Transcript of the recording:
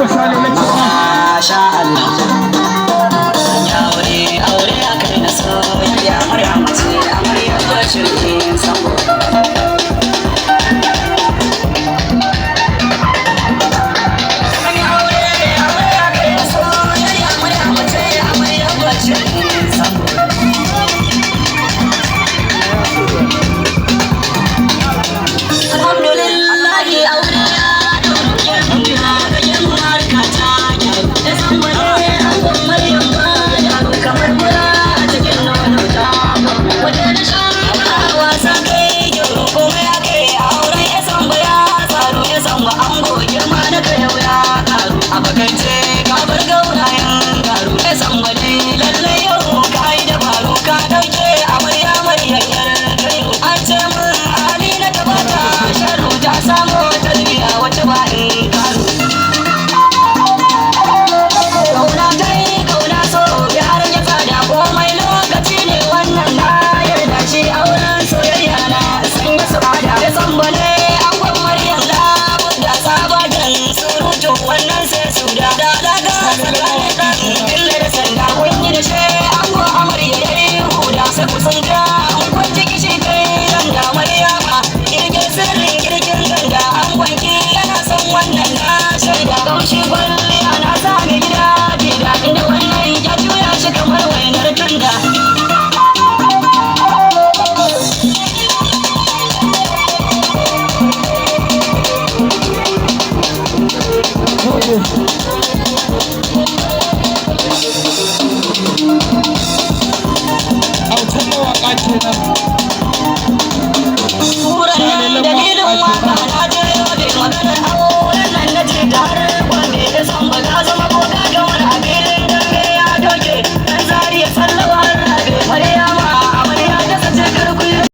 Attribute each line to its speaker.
Speaker 1: Abba Sale na ce.
Speaker 2: Masha Allah. An yi aure, aure a kai na soyayya. Maryam ce amarya Bashir kin sambo. An yi aure, aure a kai na soyayya. Maryam ce amarya Bashir kin sambo. Alhamdulillahi, aure ya ɗauru, ya ga harka ta gyaru. Ya san wane angon Maryam ba yaro, kamar mura a cikin nono ta. Waje na sha wasa kai gyaru, komai ya kai auren ya san ba ya tsaro. Ya san ba ango girma na kai yau ya karu. A bakance ka bar gaurayen garu. Ya san ba dai lallai yau ka yi dabaru, ka ɗauke amarya Maryam yar kai. An ce mun hali na gabata sharu, ta samu tarbiya wacce ba in karu. Kauna ta yi kauna, so ya rage tsada, komai lokaci ne wannan na yarda. Shi auren soyayya na sanya su ada. Ya san bane angon Maryam labudda, sabagen surutu wannan sai su da da daga tsakanin dan illa da sanda. Kun yi da shi ango amarya yayi huda, sai ku sun ga an kwanci kishi kai ganga. Maryama kirkin sirrin kirkin ganga, angonki yana son wannan na shaida. Kamshi kwalliya na sami gida gida, inda wannan ya juya shi kamar wainar tunda.
Speaker 1: Autan mawaƙa kenan.